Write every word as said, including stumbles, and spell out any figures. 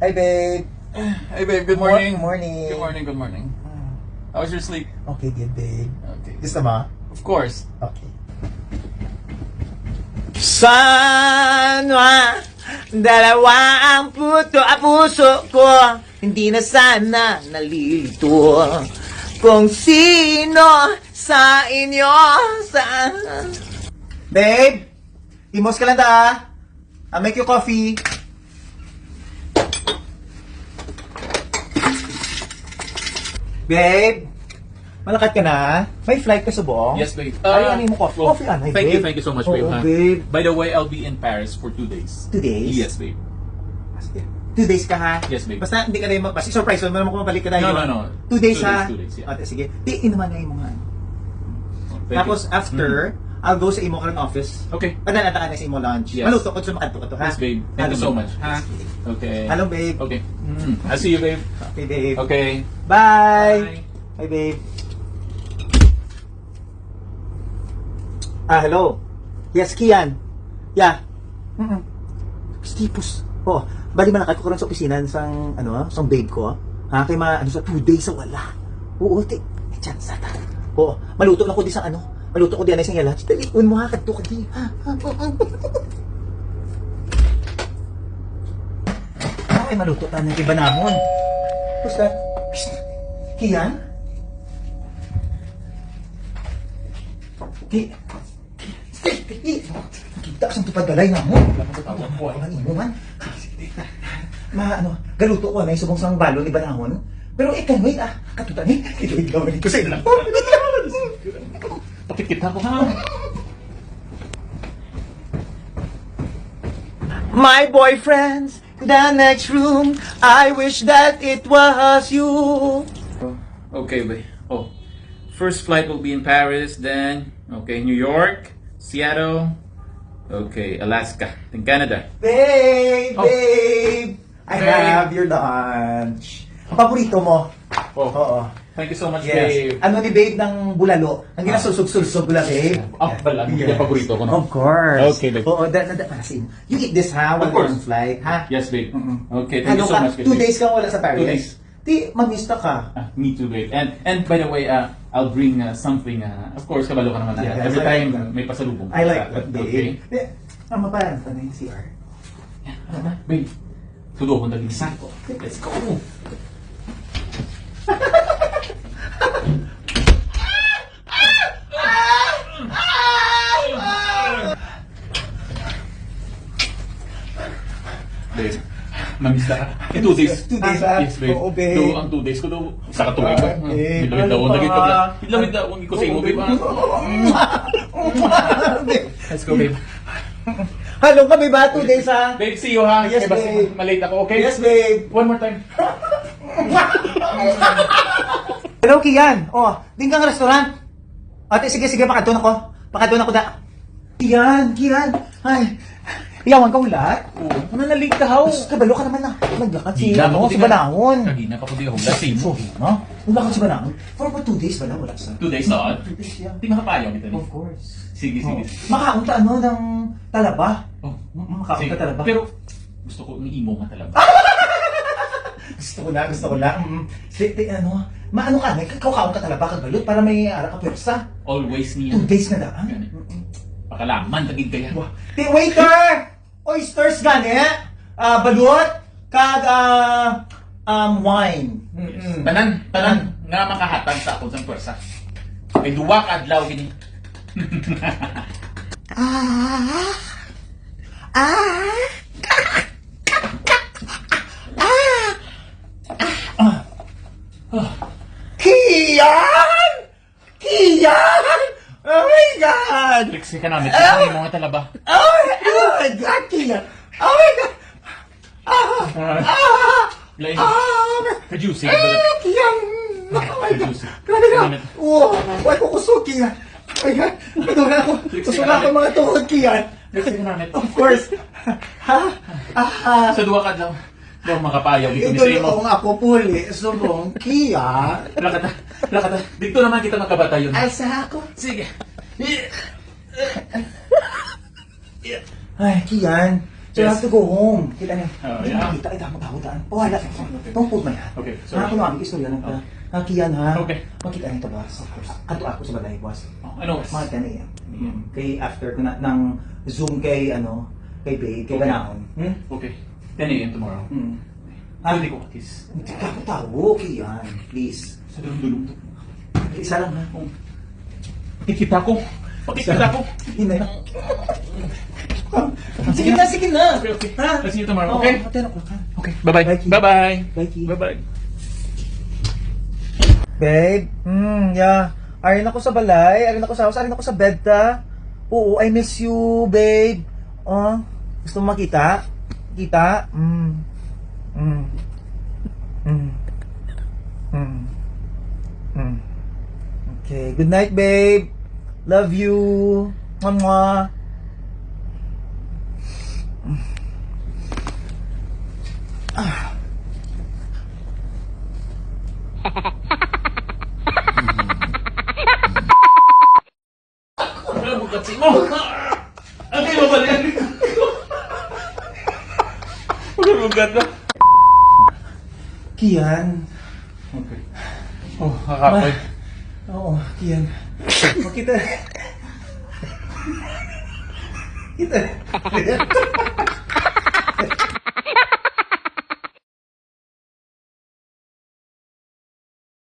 Hi, babe. Hey, babe. Good morning. Morning. Good morning. Good morning. Ah, How was your sleep? Okay, good, babe. Okay. Gusto mo? Of course. Okay. Sana dalawa ang puto, ang puso ko. Hindi na sana nalilito kung sino sa inyo sa... Babe, imos ka lang ta, ah. I'll make you coffee. Babe, malakat ka na? May flight ka subong? Yes, babe. Ay, Uh, ano mo coffee? well, Coffee, ano, thank you, babe? thank you so much, Oo, babe. Ha? babe. By the way, I'll be in Paris for two days. Two days? Yes, babe. Ah, sige. Two days ka, ha? Yes, babe. Basta hindi ka na yung, basta surprise mo naman kung mabalik ka na No, yun. no, no. Two days, Two ha? days, two days, yeah. Ah, sige. Di, inuman na yung mga ano. Thank Tapos, you. after, Mm. I'll go sa imo karon office. Okay. Padala ta ka na sa imo lunch. Yes. Maluto ko sa makadto ka to, ha? Yes, babe. Thank you so much. Ha? Okay. Hello, babe. Okay. Mm. I'll see you, babe. Okay, babe. Okay. Bye! Hi, babe. Ah, hello. Yes, Kian. Yeah. Mm-mm. Stipos. Oh, bali man ako karon sa opisina sang, ano, sang babe ko. Ha, kay ma, ano, sa two days sa wala. Oo, ti, may chance ta. Oo, maluto na ko di sa, ano, maluto ko di, ano, sa iyala. Dali, un mo ha, kadto ka di. Ha? Ay, maluto ta ng iba namon. Who's that? Kian? Ki-, Stay, stay. Kita sa tupad balay na mo. Ang imo man. Ma, ano, galuto ko na yung subong sa balon ni Banahon. Pero ikaw, wait, ah, katuta ni. Ikaw, ikaw, ikaw, ikaw, ikaw. Kapit kita ko, ha? My boyfriend's in the next room. I wish that it was you. Okay, babe. Oh, first flight will be in Paris, then, okay, New York, Seattle, okay, Alaska, then Canada. Babe, Oh. babe, I Babe. have your lunch. Ang paborito mo. Oh, Oo. Thank you so much, Yes. babe. Ano ni babe ng bulalo? Ang ginasulsog-sulsog la, babe. Ah, wala. Hindi Yes. Paborito ko, no? Of course. Okay, babe. Oo, that, that, that, as in, you eat this, ha, while Of course. on flight, ha? Yes, babe. Mm-mm. Okay, thank you so Ano ka, much, babe. Two days ka wala sa Paris? Two days. Di, mamista ka. Ah, me too, babe. And and by the way, uh, I'll bring uh, something. Uh, of course, kabalo ka naman na Yes, every I like time that. May pasalubong. I like ka. that, Okay. babe. Di, ang maparang pa na yung C R. Ano na, babe? Tudo ko naging sako. Let's go. Babe, mamista ka. In two days. Two days, ah. Yes, babe. Oo, babe. Do ang two days ko do. Sa katuig ba? Ah, eh. Bilawid daw. Ano Lagi ka? ka. Bilawid daw. Ang kusing mo, babe. Ah. Let's go, babe. Hello kami ba? Two days, ha? Babe, see you, ha? Yes, Eh, basta babe. Malate ako, okay? Yes, babe. One more time. Hello, Kian. Oh, din kang restaurant. Ate, sige, sige, pakadto na ko. Pakadto na ko da. Kian, Kian. Ay, yawan ka wala? Oo. Ano na late ka, how? Sus, kabalo ka naman na. Naglakad si, Di na ano, ako si di na. Banahon. Kagina pa ko di ako. Lasing mo. Sorry, no? Wala ka si Banahon. For, for two days, wala, wala sa. Two days na? Two days, yeah. Di makapayaw kita ni. Of course. Sige, sige. Oh. Makaon ta, ano, ng talaba. Oh. Mm, makaon Sige. ka talaba. Pero gusto ko ng imo nga talaba. Gusto ko na, gusto ko na. Mm. Si, ti, ano, maano ka, may kakaon ka talaba kag balot para may ara ka pwersa. Always niya. Two days na daan. Gani. Mm-mm. Pakalaman, tagig kaya. Wah. Ti, waiter! Oysters gani, ah, balot, kag, ah, um, wine. Mm-mm. Tanan, tanan nga makahatag sa akon sang pwersa. May duwa ka adlaw gini. Ah! Ah! Ah! Ah! Kian! Kian! Oh my God! Trixie ka namin. Trixie mo nga talaba. Oh my, oh my God, Kian! Oh my God! Ah! Ah. Ah! Lay. Ah! Ka-juicy. Ah! Kian! Oh my God! Ka-juicy. Grabe ka! Salamat. Wow! Wala ko kusog, Kian! Oh my God! Ito na ako! Trixie Kusog ka na ako namin. mga tuhod, Kian! Trixie ka namin. Of course! Ha? Ah! Sa duwa ka adlaw. Daw makapayaw dito ni Ito Simo. Yung ako puli, subong, Kian! Lakata, lakata. Dito naman kita magkabatayon. Asa ako? Sige. Ay, Kian, So you have to go home. Kita niya. Oh, Hindi yeah. Makita, ay, dapat ako daan. Wala. Okay, Don't put my hand. Okay, Ha, sorry. Kuno ang istorya ng Oh. Ha, Kian, ha? Okay. Makita niya ito, boss. Of course. Ato ako sa balay, boss. Oh, ano? Mga ten a.m. Mm. Kay after ko na, ng Zoom kay, ano, kay babe, kay Ganaon. Hmm? Okay. ten a.m. tomorrow. Hmm. Ah, hindi ko kiss. Hindi ka tawo, Kian. Please. Sa dulong-dulong to. Isa lang, ha? Kikita ko. Pakikita ko. Hindi. Sige na, sige na. Okay, okay. Ha? I'll see you tomorrow, Oo, okay? Ten o'clock, ha? Okay, bye-bye. Bye, Ki. Bye-bye. Bye, Ki. Bye-bye. Babe, hmm, yeah. Arin ako sa balay, arin ako sa house, arin ako sa bed ta. Oo, I miss you, babe. Oh, gusto mo makita? Kita? Mm. Mm. Mm. Mm. Mm. Okay, good night, babe. Love you. Mwah, mwah. Ah. Ano mo kasi mo? Ano yung mabalian? Ano mo ganda? Kian. Okay. Oh, kakapoy. Oo, Kian. Makita. Kita.